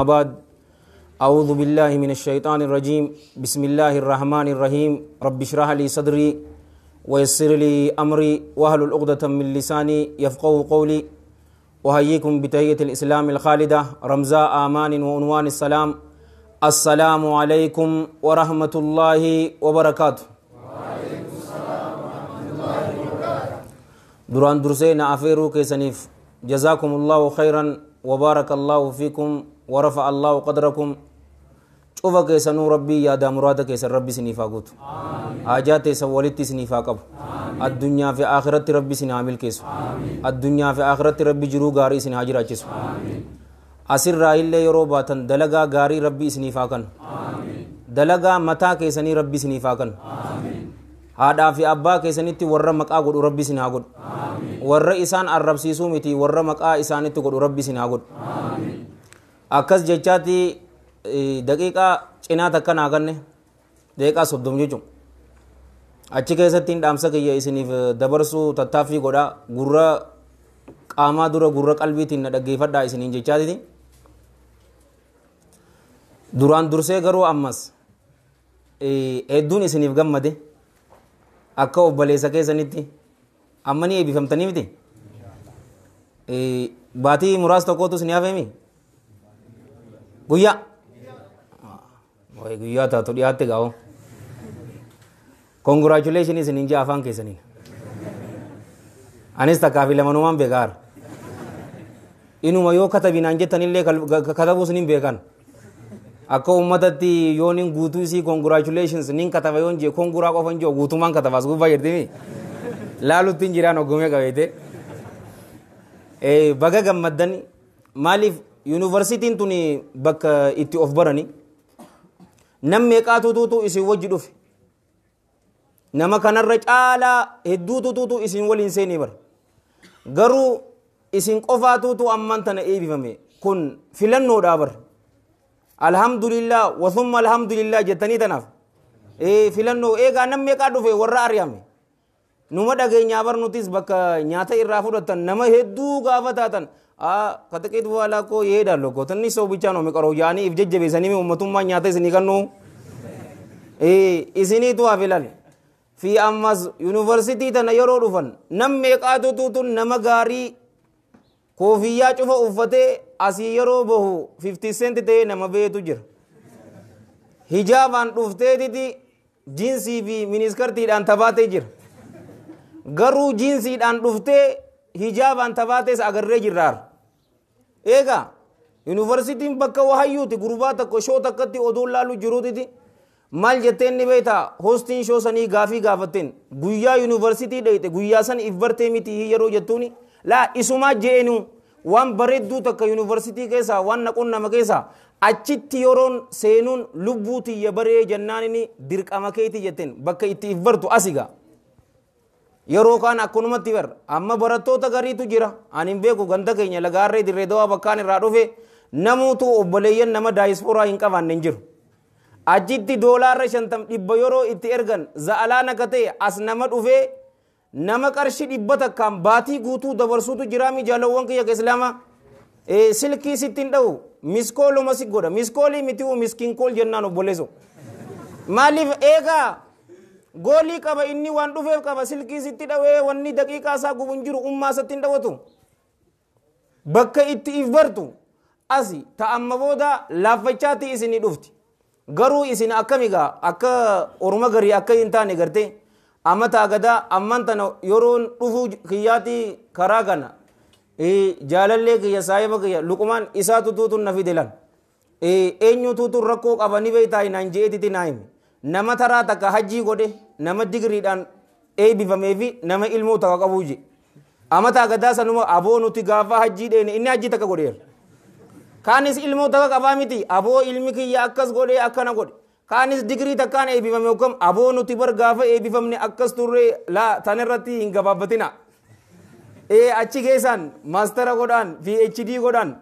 بعد، أعوذ بالله من الشيطان الرجيم. بسم الله الرحمن الرحيم. رب اشرح لي صدري ويسر لي أمري واحلل عقدة من لساني يفقهوا قولي. أحييكم بتحية الإسلام الخالدة، رمزاء آمان وعنوان السلام. السلام عليكم ورحمة الله وبركاته. وعليكم السلام ورحمة الله وبركاته. duraan dursee na afeeruu keessaniif جزاكم الله خيرا وبارك الله فيكم ورفع الله قدركم. Cufa keessanuu Rabbii yaada muraada keessan Rabbi isiniif haa guutu, haajaa teessan walitti isiniif haa qabu, addunyaa fi akhiratti Rabbi isin haa milkeessu, addunyaa fi akhiratti Rabbi jiruu gaarii isin haa jiraachisu. Asirraa illee yeroo baatan dalagaa gaarii Rabbi isiniif haa kennu, dalagaa mataa keessanii Rabbi isiniif haa kennu, haadhaa fi abbaa keessanitti warra maqaa godhu Rabbi isin haa godhu, warra isaan arrabsiisuu miti, warra maqaa isaanitti godhu Rabbi isin haa godhu. Akkas jechaatti daqiiqaa cinaa takka naa kanne, daqiiqaa 30 jechuun achi keessatti dhaamsa kiyya isiniif dabarsuu tattaaffii godhaa. Gurra qaamaa dura gurra qalbiitiin na dhaggeeffadhaa isiniin jechaatiti. Duraan dursee garuu ammas hedduun isiniif gammade akka obboleessa keessanitti. Amma ni eebbifamtanii miti? Baatii muraasa tokkotu isin hafeemi, guyyaa guyyaa taatu dhiyaatte gaa'o. Congratulation isiniin jaa afaan keessaniin. Anis takkaa fi lamanumaan beekaara. Inuma yoo katabinaan jettanillee katabuu isiniin beekan. Akka uummatatti yoo nin guutuu isii congratulations nin kataba yoon jee, congra qofa hin jiru, guutummaan katabaas gubbaa jirtimi laalutti hin jiraan oggomee qabeete. Baga gammaddani. Maaliif? Yuunivarsiitiin tuni bakka itti of barani. Nam meeqaatutuutu isin wajji dhufe? Nama kanarra caalaa hedduututuutu isin waliin seenee bara. Garuu isin qofaatuutu ammaan tana eebifame. Kun filannoodhaa bara. Alhamdulillah wasumma alhamdulillah jettanii tanaaf. Filannoo eegaa nam meeqaa dhufe warra ari'ame. Numa dhageenyaa bar, nutis bakka nyaata irraa fudhatan nama hedduu gaafa taatan ከጥቂት በኋላ እኮ ይሄዳሉ እኮ፣ ትንሽ ሰው ብቻ ነው የሚቀረው jedhanii if jajjabeessanii uummatummaa nyaata isinii kennu isiniitu hafe laal. Fi ammas yuunivarsiitii tana yeroo dhufan nam meeqaatutu nama gaarii koofiyyaa cufa uffatee asii yeroo bahu 50 Cent ta'ee nama beetu jira. Hijaabaan dhufteetiti jiinsii fi miniskirtiidhaan tabaatee jira. Garuu jiinsiidhaan dhuftee hijaabaan tabaatees agarree jirraar. Eegaa yuunivarsiitiin bakka wahayyuuti. Gurbaa tokko show takkatti oduun laalu jiruutiti maal jetteen ni beektaa? Hostiin show sanii gaafii gaafatteen, guyyaa yuunivarsiitii dhayite guyyaa san if bartee miti yeroo jettuuni, laa isumaa je'enu waan bareedduu takka yuunivarsiitii keessaa waan naquun nama keessaa achitti yeroon seenuun lubbuu tiyya baree jennaanini, dirqama keeti jetteen. Bakka itti if bartu asigaa. Yeroo kaan akkanumatti bar amma barattoota gariitu jira. Ani hin beeku, ganda keenya Lagaarree Dirree Dawaa bakkaan irraa dhufe namuutu obboleeyyan nama daayispooraa hin qabaanne hin jiru. Achitti doolaarra 50, 100 yeroo itti ergan za'alaan akka ta'e as nama dhufee nama qarshii 100n baatii guutuu dabarsuutu jiraami. Jaalawwan kiyya islaamaa, silkii sitti hin dha'u, missed calluma si godha. Missed callii miti, miskiin call jennaan obboleesso. Maaliif? Eegaa goolii qaba, inni waan dhufeef qaba. Silkii sitti dhawee wanni daqiiqaa isaa gubu hin jiru, ummaa isatti hin dhawatu. Bakka itti if bartu asi. Ta'amma booda laaffachaatti isinii dhufti. Garuu isin akkamigaa akka orma garii akka hin taane garte amma taagadaa amman tana yeroon dhufuu kiyyaatti karaa kana jaalallee kiyya, saahiba kiyya Luqumaan isaatu tuutun na fide lan. Eenyu tuutun rakkoo qaba ni beektaa naan je'eetiti naa hime. Nama taraa takka hajjii godhe, nama digiriidhaan eebbifamee fi nama ilmoo takka qabuu je. Amma taagadaa sanuma aboo nuti gaafa hajjii dheene inni hajjii takka godheera. Kaanis ilmoo takka qabaa miti, aboo ilmi kiyya akkas godhee akkana godhe. Kaanis digirii takkaan eebbifame yookaan aboo nuti bar gaafa eebbifamne akkas turre. Laa, tanirratti hin gabaabbatina. Achi keessaan maastara godhaan, PhD godhaan.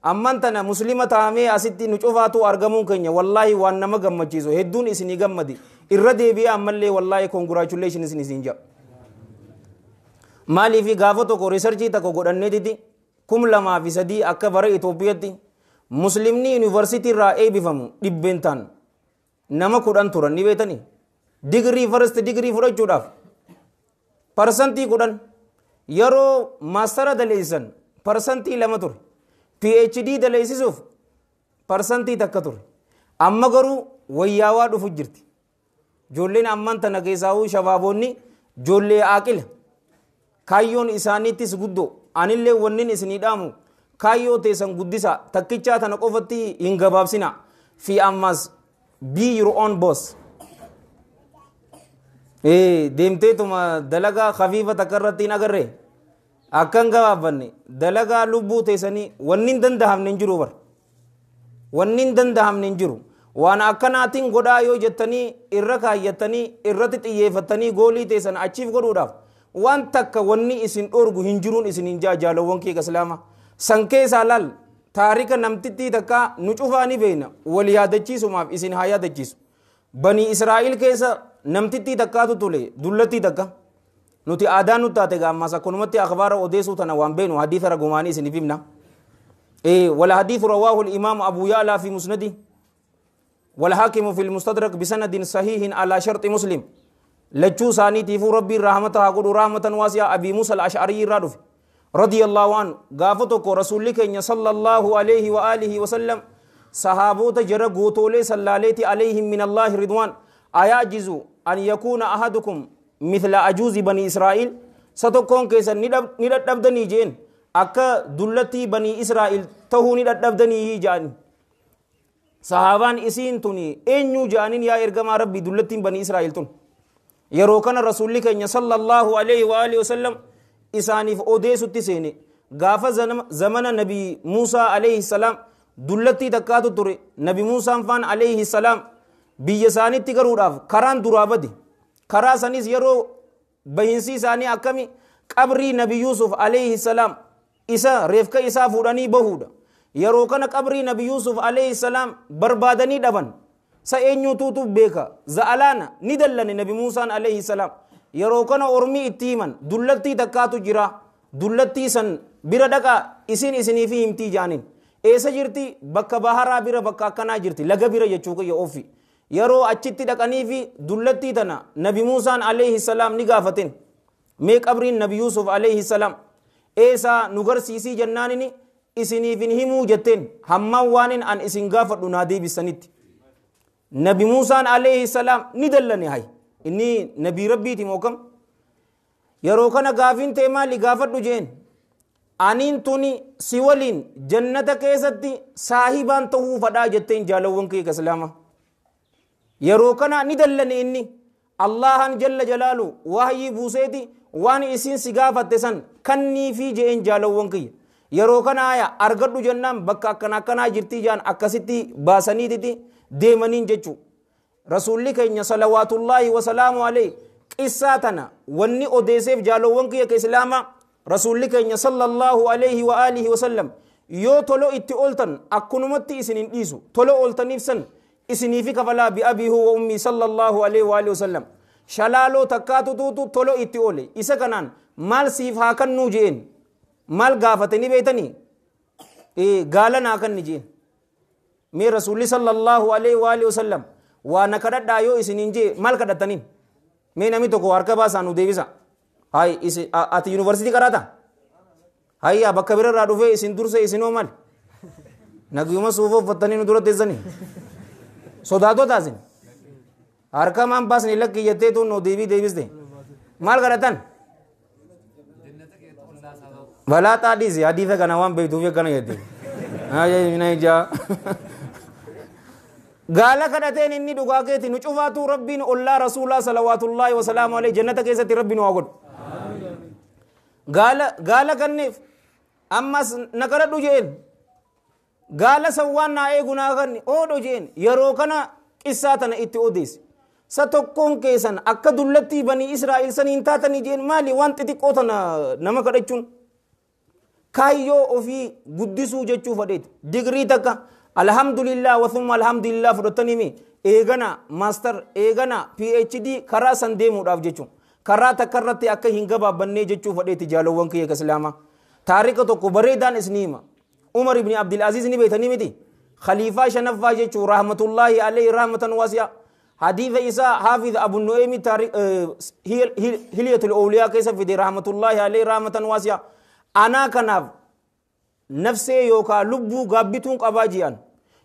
Amman tana muslima taamee asitti nu cufaatu argamuun keenya wallaahi waan nama gammachiisu. Hedduun isinii gammadi. Irra deebi'ee ammallee wallaahi congratulation isin isin jedha. Maaliif? Gaafa tokko researchii tokko godhanneetiti 2003 akka bara Itoophiyaatti Muslimni yuunivarsiitii irraa eebbifamu dhibbeentaan nama 10 turan ni beetanii. Digirii first digirii fudhachuudhaaf 10% yeroo maastara daleessan 2% ture. PhD daleessisuuf 1% ture. Amma garuu wayyaawaa dhufu jirti. Ijoolleen ammaan tana keessaawuu shabaaboonni ijoollee aaqila. Kaayyoon isaaniittis guddoo anillee wannin isinii dhaamu kaayyoo teessan guddisa takkichaa tana qofatti hin gabaabsina fi ammas be your own boss. Deemteetuma dalagaa khafiifa takka irratti hin agarree akkan gabaabbanne dalagaa lubbuu teessanii wanni hin dandahamne hin jiru bar. Wanni hin dandahamne hin jiru. Waan akkanaatiin godhaa yoo jettanii irra kaayyattanii irratti xiyyeeffattanii goolii teessan achiif godhuudhaaf waan takka wanni isin dhorgu hin jiruun isin hin jaa jaalawwan kee islaama. San keessaa laal taarika namtittii takka nu cufaa ni beekna wal yaadachiisumaaf isin haa yaadachiisu. Banii Israa'il keessa namtittii takkaatu tole dullattii takka. Nuti aadaa nu taate gaammas akkanumatti akhbaara odeessuu tana waan beenu hadiisa ragumaanii isiniif himna. Wal hadiisu rawaahu al-imaamu Abuu Yaalaa fi Musnadi. والحاكم في المستدرك بسند صحيح على شرط مسلم. لجو ساني تيفو ربي رحمته أقول رحمة واسعة أبي موسى الأشعري رادف رضي الله عنه غافتك رسولك إن صلى الله عليه وآله وسلم صحابوت جرى غوتولي صلى عليهم من الله رضوان أيعجز أن يكون أحدكم مثل أجوز بني إسرائيل ستكون كيسا ندبدني جين أكا دلتي بني إسرائيل تهو ندبدني جان صحابان isiin tuni eenyu jaanin yaa ergamaa rabbi dullattiin bani Israa'el tun yeroo kana rasuulli keenya sallallahu alaihi wa alihi wasallam isaaniif odeessutti seene gaafa zamana nabi Muusaa alayhi salaam dullattii takkaatu ture nabi Muusaan faan alayhi salaam biyya isaaniitti garuudhaaf karaan duraa bade karaa sanis yeroo bahinsi isaanii akkami qabrii nabi Yuusuf alayhi salaam isa reefka isaa fuudhanii bahuudha. Yeroo kana qabrii nabi Yuusuf alayhi salaam barbaadanii dhaban sa eenyutuutu beeka za'alaana ni dallane nabi Muusaan alayhi salaam yeroo kana ormii itti himan dullattii takkaatu jira dullattii san bira dhaqaa isin isiniifi himtii jaaniin eessa jirti bakka baharaa bira bakka akkanaa jirti laga bira jechuu kiyya ofi yeroo achitti dhaqanii fi dullattii tana nabi Muusaan alayhi salaam ni gaafatin mee qabriin nabi Yuusuf alayhi salaam eessa nu garsiisii jennaanini isiniifin himuu jetteen hammaan waanin an isin gaafadhu naa deebisanitti. Nabi Muusaan alayhi salaam ni dallane hay inni nabii rabbiiti mookam yeroo kana gaafiin ta'e maali gaafadhu jeen aniin tuni si waliin jannata keessatti saahibaan ta'uu fadhaa jetteen jaalawwan kee islaama. Yeroo kana ni dallane inni Allahan jalla jalaalu wahyii buuseeti waan isin si gaafatte san kanniifii jeen jaalawwan kiyya. Yeroo kana aya argadhu jennaan bakka akkana akkanaa jirtii jaan akkasitti baasaniititi deemaniin jechuu. Rasuulli keenya salawaatullaahi wasalaamu alayhi qissaa tana wanni odeesseef jaalowwan kiyya ka islaamaa rasuulli keenya sallallahu alayhi wa alihi wasallam yoo tolo itti ooltan akkunumatti isin hin dhiisu tolo ooltaniif san isiniifi kafalaa bi abii huwa ummii sallallahu alayhi wa alihi wasallam shalaaloo takkaatu tuutu tolo itti oole isa kanaan maal siif haa kannuu jeen maal gaafatanii beeytanii gaala naa kanni jeen mee rasuulli sallallahu alayhi wa alihi wasallam waa na kadhadhaa yoo isiniin jee maal kadhattaniin mee namni tokko harka baasaa nu deebisa hay ati yuunivarsiitii qaraata hayya bakka birarraa dhufee isin dursa isinoo maal nagiyuma suufa uffattanii nu dura teessanii sodaatoo taasin harka maan baasni lakki jettee tun nu deebii deebiste maal kadhattan balaa xaadhiisi hadiisa kana waan beektuuf akkana jette gaala kadhateen inni dhugaa keeti nu cufaatu rabbiin ollaa rasuulaa salawaatullaahi wasalaamu alayhi jannata keessatti rabbi nu haa godhu. Gaala kanneef ammas na kadhadhu jeen gaala san waan naa eegu naa kanni oodho jeen yeroo kana qissaa tana itti odeesse. Sa tokkoon keessan akka dullattii banii Israa'el saniin taatanii jeen maali waan xixiqqoo tana nama kadhachuun kaayyoo ofii guddisuu jechuu fadheeti. Digirii takka alhamdulillah wa thumma alhamdulillah fudhatanii mi eegana maaster eegana PhD karaa san deemuudhaaf jechuun karaa takka irratti akka hin gabaabbannee jechuu fadheeti jaalowwan kiyya islaamaa. Taarika tokko bareedaan isinii hima. Umar ibn Abdul Aziz ni beeytanii miti khaliifaa shanaffaa jechuu rahmatullaahi alayhi rahmatan waasi'a. Hadiisa isaa Haafiz Abu Nu'aymi Hilyatul Awliyaa keessa fide rahmatullaahi alayhi rahmatan waasi'a. Anaa kanaaf nafsee yookaan lubbuu gaabbituun qabaa ji'an.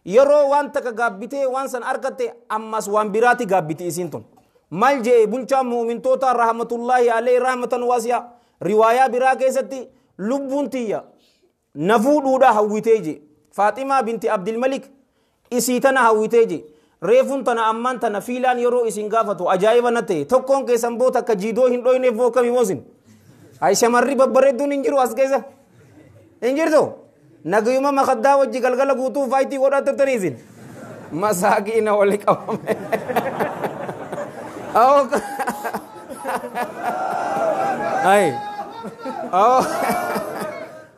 Yeroo waan takka gaabbitee waan san argatte ammas waan biraati gaabbiti isiin tun. Maal jee bulchaa mu'mintoota rahmatullaahi alayhi rahmatan waasi'a. Riwaayaa biraa keessatti lubbuun tiyya nafuu dhuudhaa hawwitee je. Faaximaa binti Abdilmalik isii tana hawwitee je. Reefuun tana ammaan tana fiilaan yeroo isin gaafatu ajaa'iba na ta'e tokkoon keessan boota akka jiidoo hin dhoyneef bookami moosin. Ay shamarri babbareedduun hin jiru as keessa. Hin jirtu. Nagayuma makaddaa wajji galgala guutuu faayitii godhaa turtanii isin. Masaakiina wali qabame. Ay.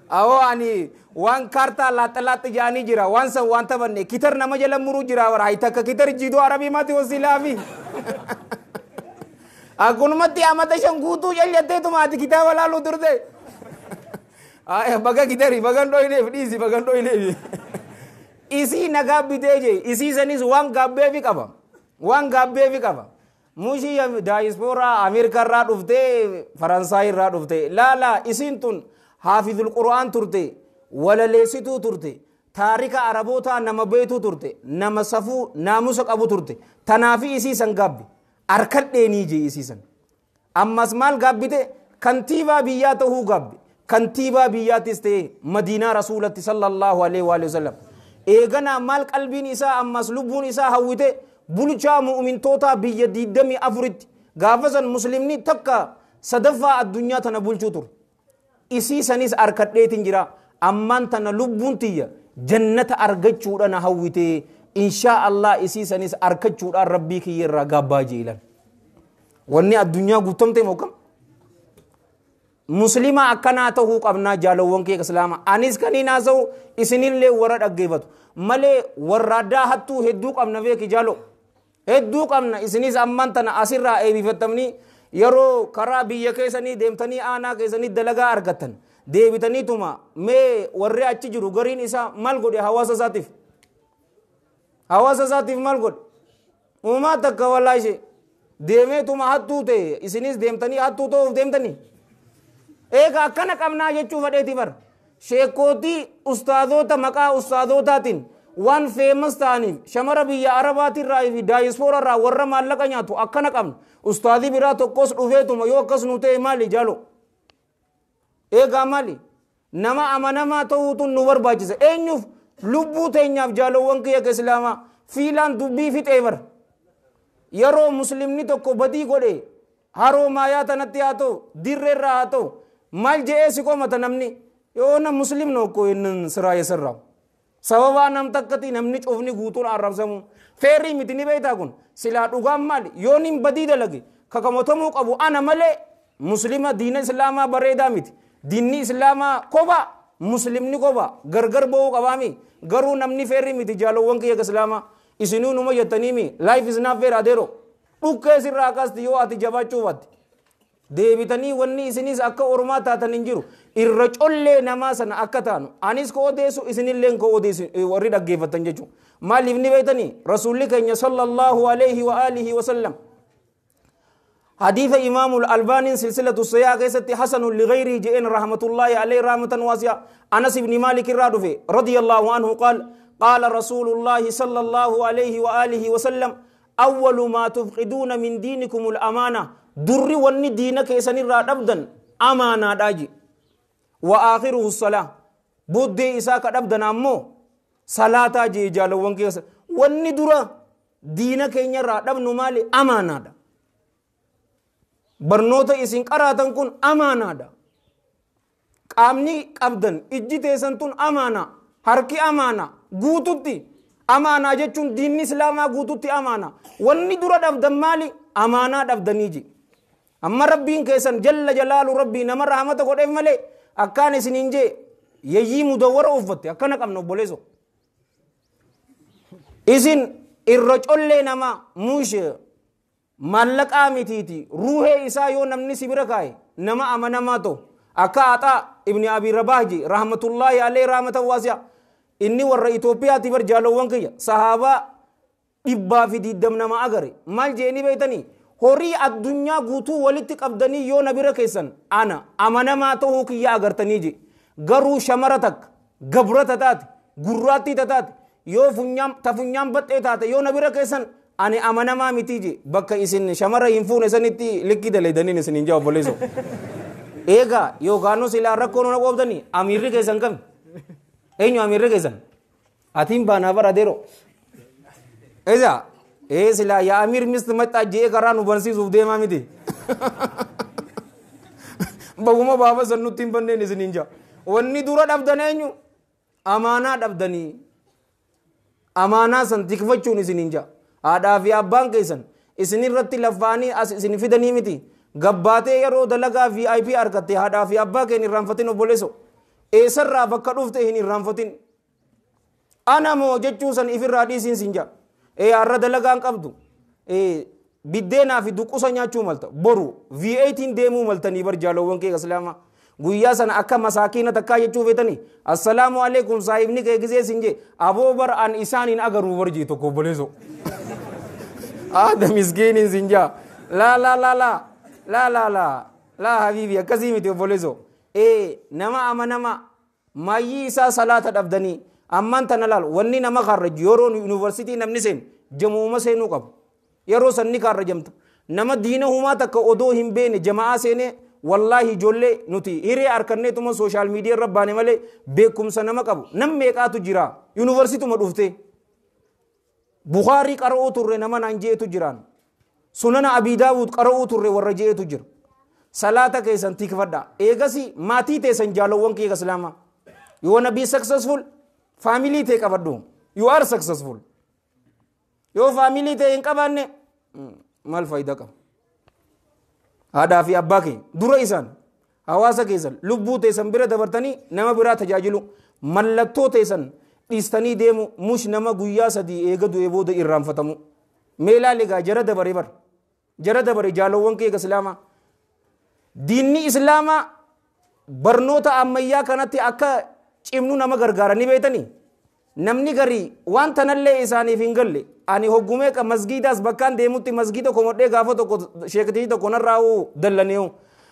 Awoo ani waan kaartaa laaxa laaxa jaanii jira waan san waan taphanne kitar nama jala muruu jira bara hay takka kitar jiidoo arabii maati wasilaafi. Akkunumatti amata shan guutuu jallatteetuma ati kitaaba laaluu turte. Baga kitari bagan dhoyneef dhiisi bagan dhoyneef. Isii na gaabbitee jee isii sanis waan gaabbeefi qaba waan gaabbeefi qaba. Mushii daayispooraa Ameerikaa irraa dhuftee Faransaay irraa dhuftee laala isiin tun haafizul Qur'aan turte walaleessituu turte taarika Arabootaa nama beektuu turte nama safuu naamusa qabu turte tanaafi isii san gaabbi harkadheenii jee isii san. Ammas maal gaabbite kantiibaa biyyaa ta'uu gaabbi kantiibaa biyyaatis ta'e Madiinaa Rasuulatti sallallahu alaihi wa sallam. Eeganaa maal qalbiin isaa ammas lubbuun isaa hawwite bulchaa mu'mintootaa biyya 24tti gaafa san muslimni takka sadaffaa addunyaa tana bulchuu ture. Isii sanis harkadheetiin jira ammaan tana lubbuun tiyya jannata argachuudha na hawwite inshaa Allah isii sanis argachuudhaan rabbii kiyya irraa gaabbaa jeelan. Wanni addunyaa guutamte mookam? Muslima akkanaa ta'uu qabnaa jaalawwan kee islaama. Anis kaniin haasa'u isinillee warra dhaggeeffatu. Malee warra addaa hattuu hedduu qabna beeki jaalo. Hedduu qabna isinis ammaan tana asirraa eebbifattamanii yeroo karaa biyya keessanii deemtanii aanaa keessanii dalagaa argattan deebitaniituma mee warri achi jiru gariin isaa maal godhe hawaasa isaatiif? Hawaasa isaatiif maal godhe? Uumaa takka walaa ishee deemeetuma hattuu ta'e isinis deemtanii hattuu ta'uuf deemtanii. Egaa akkana qabnaa jechuu fedheeti bara. Sheekootii ustaazoota maqaa ustaazootaatiin waan feemas ta'aniif shamara biyya Arabaatirraa fi daayispooraarraa warra maallaqa nyaatu akkana qabna. Ustaazii biraa tokkos dhufeetuma yoo akkas nu ta'e maali jaalo? Egaa maali? Nama amanamaa ta'uutu nu barbaachisa. Eenyuuf lubbuu teenyaaf jaalowwan kiyya islaamaa fiilaan dubbii fixee bara. Yeroo muslimni tokko badii godhe haroo maayaa tanatti haa ta'u dirreerraa haa ta'u maal je'ee si komata namni yoo na muslim nokko inni siraa yesirraa. Sababaa nam takkati namni cufni guutuun arrabsamu. Feerrii miti ni beektaa kun silaa dhugaan maali yoo nin badii dalage kakamotamuu qabu ana malee muslima diina islaamaa bareedaa miti. Diinni islaamaa koba muslimni koba gargar ba'uu qabaami garuu namni feerrii miti jaalowwan kiyya islaamaa isinuu numa jettaniimi life is not fair adeero dhukkee sirraa kasti yoo ati jabaachuu baatte. Deebitanii wanni isinis akka ormaa taatan hin jiru irra collee namaa sana akka taanu anis ka odeessu isinilleen ka odeessu warri dhaggeeffatan jechuudha. Maaliif ni beektanii rasuulli keenya sallallahu alaihi wa alihi wa sallam حديث إمام الألباني سلسلة الصحيحة كيست حسن لغيره جئن رحمة الله عليه رحمة واسعة. أنس بن مالك الرادفي رضي الله عنه قال قال رسول الله صلى الله عليه وآله وسلم أول ما تفقدون من دينكم الأمانة در وني دينك يسن الرادبدا أمانة داجي وآخره الصلاة بودي إساك أبدا أمو صلاة جي جالو ونكي وني درا دينك ينرى مالي أمانة دا. Barnoota isin qaraatan kun amaanaadha. Qaamni qabdan ijji teessan tun amaana, harki amaana, guututti amaanaa jechuun diinni islaamaa guututti amaana. Wanni dura dhabdan maali? Amaanaa dhabdanii ji. Amma rabbiin keessan jalla jalaalu rabbii nama rahmata godheef malee akkaan isiniin jee yeyyii mudawwara uffatte akkana qabna obboleesso. Isin irra collee namaa muushee mallaqaa mitiiti ruuhee isaa yoo namni si bira kaa'e nama amanamaa ta'u Akka Axaa Ibni Abii Rabaah je rahmatullaahi alayhi rahmatan waasi'a. Inni warra Itoophiyaati bar jaalowwan kiyya sahaabaa 120 nama agare. Maal jeeni beeytanii? Horii addunyaa guutuu walitti qabdanii yoo na bira keessan ana amanamaa ta'uu kiyya agartanii je. Garuu shamara takka gabra taate gurraattii taate yoo funyaan ta funyaan baxxee taate yoo na bira keessan ani amanamaa miti je. Bakka isin shamara hin fuune sanitti likkii daleedaniin isin hin jaa obboleessoo. Eegaa yookaan silaa rakkoo nuna qoobdanii amiirri keessan kami? Eenyu amiirri keessan? Atiin baanaa bara adeeroo. Eza ee silaa yaa amiir misti maxxaa jee karaa nu barsiisuuf deemaa miti. Baguma baaba san nutti hin banneen isin hin jaa. Wanni dura dhabdan eenyu? Amaanaa dhabdanii. Amaanaa san tikfachuun isin hin jaa. Haadhaa fi abbaan keessan isin irratti laffaanii as isin fidanii miti. Gabbaatee yeroo dalagaa VIP argatte haadhaa fi abbaa kee hin irraanfatin obboleesso. Eessarraa bakka dhufte hin irraanfatin. Ana moo jechuu san ifirraa dhiisiin sin jaa. Ee har'a dalagaan qabdu. Ee biddeenaa fi duqqusa nyaachuu malta. Boru V8 deemuu maltanii bar jaalowwan kee islaamaa. Guyyaa sana akka masaakiina takkaa jechuu feetanii. Assalaamu alaikum saahibni kee gizee sin jee. Aboo bar an isaan hin agaruu bar jee tokko obboleesso. Aada miskiiniin sin jaa. Laa laa laa laa. Laa laa laa. Laa habiibi akkasii miti obboleesso. Ee nama amanama maayyii isaa salaata dhabdanii ammaan tana laal wanni nama kaarraju yeroo yuunivarsiitii namni seenu jamuuma seenuu qabu. Yeroo sanni kaarrajamta. Nama diina humaa takka odoo hin beene jama'aa seenee wallaahi ijoollee nuti hiree harkanneetuma sooshaal miidiyaa irra baane malee beekumsa nama qabu. Nam meeqaatu jira yuunivarsiituma dhuftee. Bukaarii qara'uu turre nama naan jeetu jiraan. Sunana Abii Daawud qara'uu turre warra jeetu jira. Salaata keessan tikfadha. Eegasi maatii teessan jaalowwan kee islaamaa. You wanna be successful? Family tee qabadhu. You are successful. Yoo family tee hin qabaanne maal faayidaa qaba? Haadhaa fi abbaa kee dura isaan hawaasa keessan lubbuu teessan bira dabartanii nama biraa tajaajilu mallattoo teessan dhiistanii deemu mush nama guyyaa sadii eega du'ee booda irraanfatamu. Mee ilaali egaa jara dabare bar. Jara dabare jaalowwan kee islaamaa. Diinni islaamaa barnoota ammayyaa kanatti akka cimnu nama gargaara ni beektanii. Namni garii waan tanallee isaaniif hin galle ani hoggumee ka masgiidaas bakkaan deemutti masgiida komodhee gaafa tokko sheektii tokko narraa dallaneewu.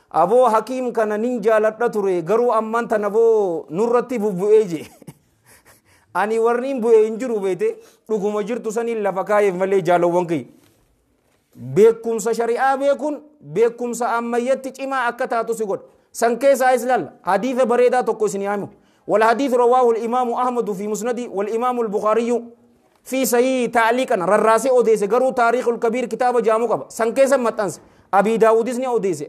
Aboo hakiim kana nin jaaladha ture garuu ammaan tana boo nurratti bubbu'ee je. Ani warri hin bu'ee hin jiru beete dhuguma jirtu saniin lafa kaayeef malee jaalowwan kiyya. Beekumsa shari'aa beekuun beekumsa ammayyatti cimaa akka taatu si godha. San keessaa is laalla hadiisa bareedaa tokko isin yaamu. والحديث رواه الإمام أحمد في مسنده والإمام البخاري في صحيح تعليقا رراسي أوديس غرو تاريخ الكبير كتاب جامو قبا سنكيسا متنس أبي داود سني أوديس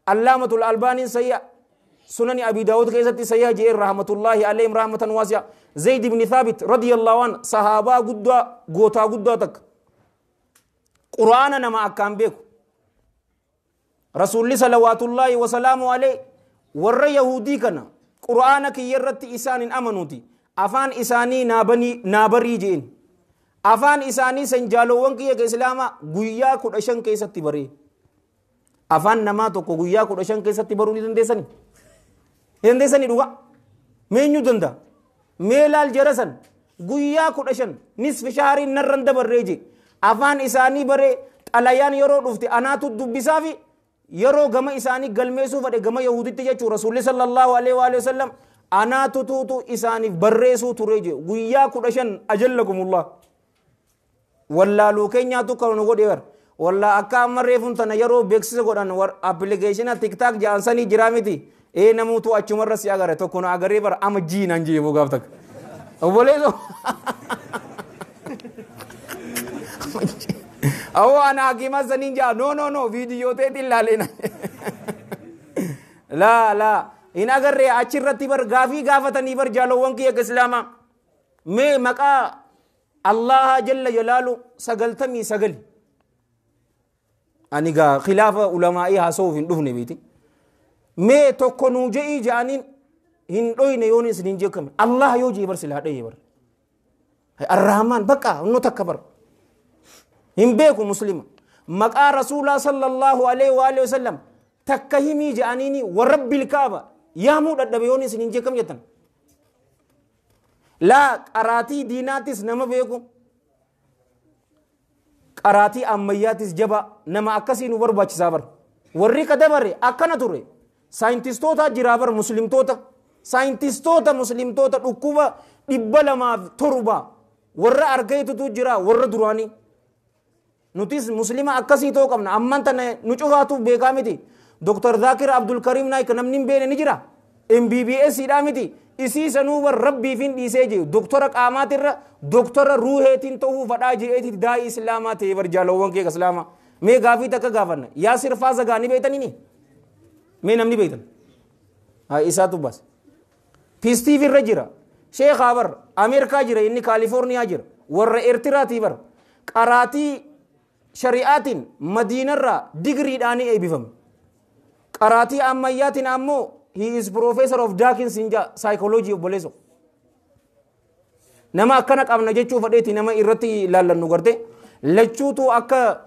علامة الألباني صحيح سنن أبي داود كيستي صحيح جئ رحمة الله عليهم رحمة واسعة. زيد بن ثابت رضي الله عنه صحابة قدوة غوتا قدوة تك قرآن نما أكام بيكو رسول الله صلوات الله وسلامه عليه ور يهودي كنا قرآن كي يرت إسان أمنوتي أفان إساني نابني نابري جين أفان إساني سنجالوان كي إسلاما غيا كودشن كي ستبري أفان نما تو غيا كودشن كي ستبروني دندسني دندسني دوغا مينيو دندا ميلال جرسن غيا كودشن نصف شهر نرند بريجي أفان إساني بري alayaan yeroo dhufte anaatu dubbisaafi yeroo gama isaanii galmeessuu fedhe gama Yahuditti jechuu Rasuulli sallallahu alaihi wa sallam anaatu tuutu isaaniif barreessuu ture jee guyyaa 15 ajallakumullah wallaaluu keenyaatu kan nu godhe bar wallaa akka amma reefuun tana yeroo beeksisa godhan appilikeeshina tiktaak ja'an sanii jiraa miti ee namuutu achumarra si agare tokko nu agaree bara ama jiinaan jee gaaf takka obboleessoo Awo ana hakima sanin ja no no no video teetiin laalena la la hin agarree achirratti bar gaafii gaafatanii bar jaalowwan kiyya islaamaa mee maqaa Allaha jalla jalaalu 99 ani gaa khilaafa ulamaa'ii haasa'uuf hin dhufne beeti mee tokko nuu je'ii ja'aniin hin dhoyne yoon isin hin jeekame Allah yoo jee bar silaa dhayee bar Arrahmaan bakka nu takka bar hin beeku muslima maqaa rasuulaa sallallahu alaihi wa alihi wasallam takka himii ja'aniini warabbil kaaba Yaamuu dadhabe yoon isin hin jeekam jettan. Laa qaraatii diinaatis nama beeku. Qaraatii ammayyaatis jaba nama akkasii nu barbaachisaa bar. Warri ka dabare akkana ture. Saayintistoota jiraa bar muslimtoota. Saayintistoota muslimtoota dhukkuba 207 warra argeetutu jira warra duraanii. Nutis muslima akkasii ta'uu qabna. Amman tana nu cufaatuuf beekaa miti. Dr. Zakir Abdul Karim Naik namni hin beekne ni jira. MBBS dhaa miti. Isii sanuu bar rabbiif hin dhiisee jiru. Doktora qaamaatirra doktora ruuheetiin ta'uu fadhaa jireetii daa'ii islaamaa ta'ee bar jaalawwan kee islaamaa. Mee gaafii takka gaafanna. Yaasir Faazagaa ni beektanii? Mee namni beektan? Haa isaatu baase. Piistiif irra jira. Sheekaa bar Ameerikaa jira inni Kaalifoorniyaa jira. Warra Eertiraatii bar qaraatii shari'aatiin Madiinarraa digriidhaan eebbifame. Qaraatii ammayyaatiin ammoo he is professor of Dawkins in psychology obboleesso. Nama akkana qabna jechuu fadheeti nama irratti ilaallannu garte. Lachuutu akka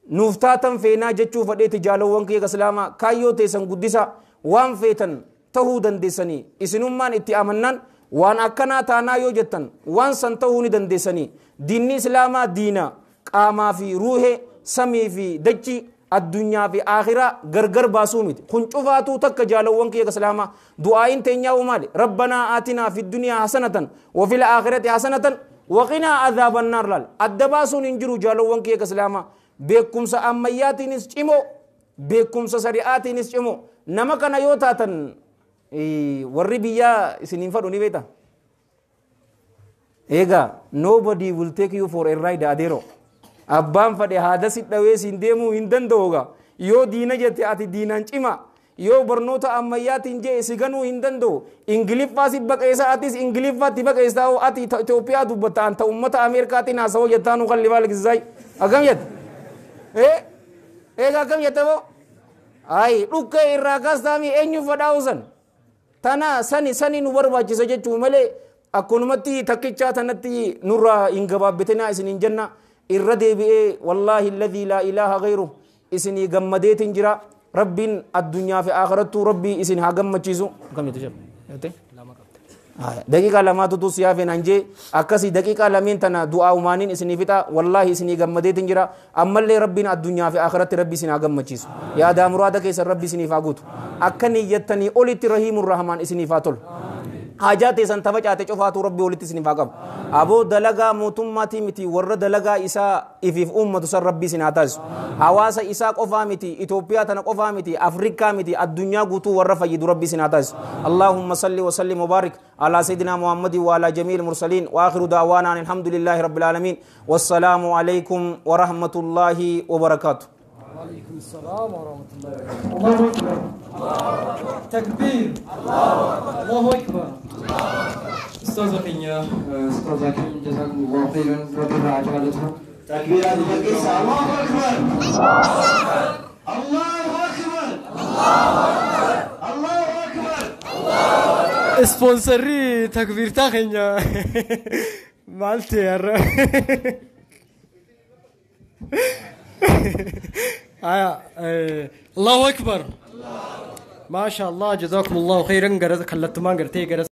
nuuf taatan feenaa jechuu fadheeti jaalawwan kiyya islaamaa kaayyoo teessan guddisa waan feetan tahuu dandeessanii isinummaan itti amannaan waan akkanaa taanaa yoo jettan waan san tahuu ni dandeessanii. Diinni islaamaa diina qaamaa fi ruuhee samii fi dachii addunyaa fi akhiraa gargar baasuu miti. Kun cufaatuu takka jaalawwan kiyya islaamaa du'aayin teenyaa maali? Rabbanaa aatinaa fi duniyaa hasanatan wa fil aakhirati hasanatan wa qinaa adhaaban naar laal. Adda baasuun hin jiru jaalawwan kiyya islaamaa. Beekumsa ammayyaatiinis cimoo beekumsa shari'aatiinis cimoo nama kana yoo taatan warri biyyaa isiniin fadhu ni beekta. Egaa nobody will take you for a ride adeero. Abbaan fadhe haada si dhawee siin deemuu hin danda'u gaa. Yoo diina jette ati diinaan cima. Yoo barnoota ammayyaatiin jee si ganuu hin danda'u. Ingiliffaa si baqeessa atis Ingiliffaatti baqeessa hoo ati Itoophiyaa dubbatta anta uummata Ameerikaatiin haasawoo jettaa nu kalli baal gizaay. Akkam jette? Egaa akkam jette boo? Ayi dhukkee irraa kaastaami eenyu fadhaa san? Tana sani sani nu barbaachisa jechuu malee akkanumatti takkichaa tanatti nurraa hin gabaabbatinaa isin hin jenna. Irra deebi'ee wallaahi alladhii laa ilaaha ghayruh isinii gammadeetiin jira. Rabbiin addunyaa fi akhirattuu rabbii isin haa gammachiisu. Akkam jette sheekh? Daqiiqaa lamaatutu si hafe naan jee akkasii daqiiqaa lameen tana du'aa umaaniin isinii fixa wallaahi isinii gammadeetiin jira. Ammallee rabbiin addunyaa fi akhiratti rabbi isin haa gammachiisu. Yaadaa muraada keessan rabbi isiniif haa guutu. Akka niyyattanii olitti rahiimur rahmaan isiniif haa tolu. Haajaa teessan tafacaate cufaatuu rabbi olitti isiniif haa qabu. Aboo dalagaa mootummaatii miti warra dalagaa isaa ifiif uummatu san rabbi isin haa taasisu. Hawaasa isaa qofaa miti Itoophiyaa tana qofaa miti Afrikaa miti addunyaa guutuu warra fayyidu rabbi isin haa taasisu. Allahumma salli wa sallim wa barik ala sayyidina Muhammadin wa ala jamiil mursaliin wa akhiru da'waana alhamdulillahi rabbil aalamiin. Wassalaamu alaykum wa rahmatullahi wa barakaatuh. وعليكم السلام ورحمة الله وبركاته. الله أكبر. تكبير. الله أكبر. أستاذ خينيا أستاذ خينيا جزاكم الله خيرا ربنا عجالته. تكبير الله أكبر. الله أكبر. الله أكبر. سبونسري تكبير تاخينيا مالتي يا الله أكبر. ما شاء الله جزاكم الله خيرا. قرأت كلت ما قرأت.